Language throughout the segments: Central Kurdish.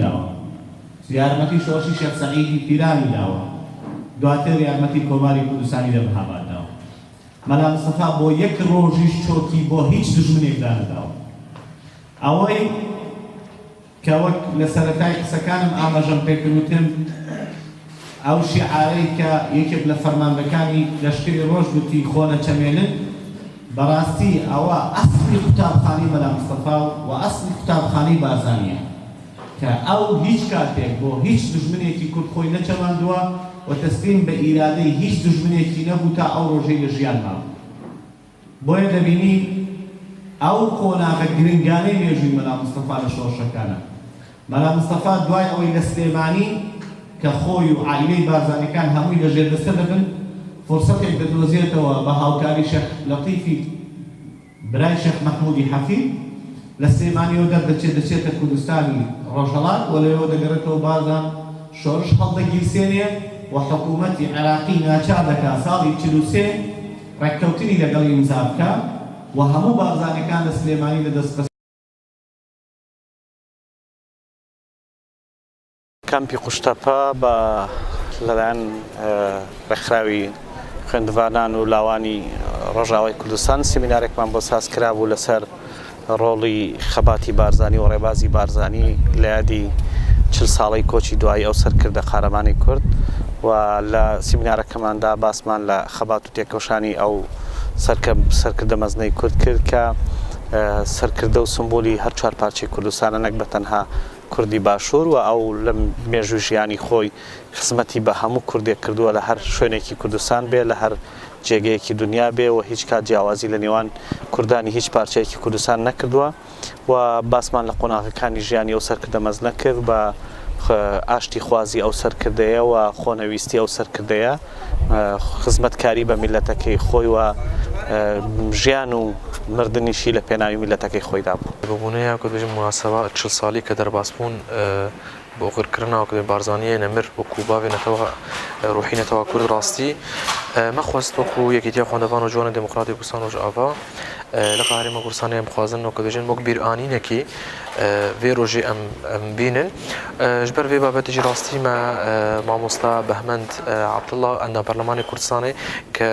داوە، یارمەتی شۆڕشی شێخ سەعیدی پیرانی داوە، دواتر یارمەتی کۆماری کوردستانی لە مهاباد داوە. مەلا مستەفا بۆ یەک ڕۆژیش چۆکی بۆ هیچ دوژمنێک دانەداوە. ئەوەی کە وەک لە سەرەتای قسەکانم ئاماژەم پێکرد وتم ئەو شیعارەی کە یەکێک لە فەرماندەکانی لەشکری ڕۆژ گوتی خۆ نەچەمێنن بەڕاستی ئەوە ئەسڵی قوتابخانەی مەلا مستەفا و ئەسڵی قوتابخانەی بارزانییە کە ئەو هیچ کاتێک بۆ هیچ دوژمنێکی کورد خۆی نەچەماندووە و تەسلیم بە ئیرادەی هیچ دوژمنێکی نەبوو تا ئەو ڕۆژەی لە ژیان مابوو. بۆیە دەبینین ئەو قۆناغە گرنگانەی مێژووی مەلا مستەفا لە شۆڕشەکانە. مەلا مستەفا دوای ئەوەی لە سلێمانی کە خۆی و عائیلەی بارزانیەکان هەمووی لە ژێردەستە دەبن، فرسەتێک دەدۆزێتەوە بە هاوکاری شێخ لەتیفی برای شێخ مەحمودی حەفید لە سلێمانیەوە دەردەچێت دەچێتە کوردستانی ڕۆژهەڵات و لەوێوە دەگەڕێتەوە بارزان شۆرش هەڵدەگیرسێنێ و حکوومەتی عێراقی ناچار دەکا ساڵی 43 ڕێککەوتنی لەگەڵ ئیمزا بکا و هەموو بارزانیەکان لە سلێمانی لە دەست کامپی قوشتەپە بە لەلایەن ڕێکخراوی خوێندڤانان و لاوانی ڕۆژاوای کوردستان سیمینارێکمان بۆ ساز کرابوو لەسەر ڕۆڵی خەباتی بارزانی و ڕێبازی بارزانی لە یادی چل ساڵەی کۆچی دوایی ئەو سەرکردە قارەمانی کورد و لە سیمینارەکەماندا باسمان لە خەبات و تێکۆشانی ئەو سەرکردە مەزنەی کورد کرد کە سەرکردە و سمبولی هەر چوار پارچەی کوردستانە نەک بە تەنها کوردی باشوور و ئەو لە مێژووی ژیانی خۆی خزمەتی بە هەموو کوردێک کردووە لە هەر شوێنێکی کوردستان بێ لە هەر جێگەیەکی دونیا بێ و هیچ کات جیاوازی لە نێوان کوردانی هیچ پارچەیەکی کوردستان نەکردووە و باسمان لە قۆناغەکانی ژیانی ئەو سەرکردە مەزنە کرد بە ئاشتی خوازی ئەو سەرکردەیە و خۆنەویستی ئەو سەرکردەیە خزمەتکاری بە میللەتەکەی خۆی و ژیان و مردنیشی لە پێناوی میللەتەکەی خۆیدا بوو. بە بۆنەی وەکو دەبێژن موناسەبە 40 ساڵی کە دەرباس بوون بۆ ئۆغرکردنا وەکو دەبێژن بارزانییە نەمر وەکو باڤێ نەتەوە ڕوحی نەتەوە کورد ڕاستی مە خواست وەکو یەکێتیە خوەندەڤان و جوانە دێموکڕاتی کوردستان ڕۆژئاڤا لقە هەرێمە کوردستانێ ئەم خوازن وەکو دەبێژن وەک بیرئانینەکی ڤێ ڕۆژێ ئەم ئەم بینن ژبەر ڤێ بابەتێکی ڕاستی مە مامۆستا بەهمەند عەبدوڵڵا ئەندام پەرلەمانی کوردستانێ کە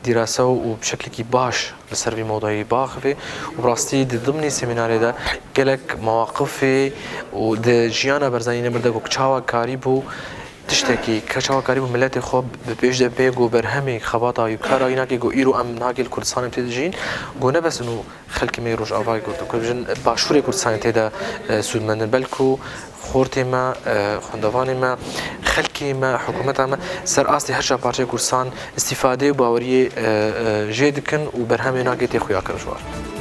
دیراسە و بشکلێکی باش لەسەر ڤی مەودایی باخڤێ و بڕاستی د ضمنی سێمینارێدا گەلەک مەواقفێ و د ژیانە بەرزانی نەمردە گۆ چاوە کاری بوو تشتێکی کە چاوە کاری بوو ملەتێ خۆ بە پێش دەبێ گۆ بەرهەمێک خەباتا و کارایی ناکێ گۆ ئیرو ئەم ناگەل کوردستانم تێ دژین گۆ نەبەسن و خەلکی مەی ڕۆژئاڤای کورد و بژن باشوورێ کوردستانی تێدا سوودمەندن بەلکو خۆرتێ مە خوندەوانێ مە خەلکێ مە حکوومەتا مە سەر ئاستی هەر چار پارچەی کوردستان ئیستیفادەی و باوەریێ ژێ دکن و بەرهەمێ ناکێ تێ خویا کردن ژوار.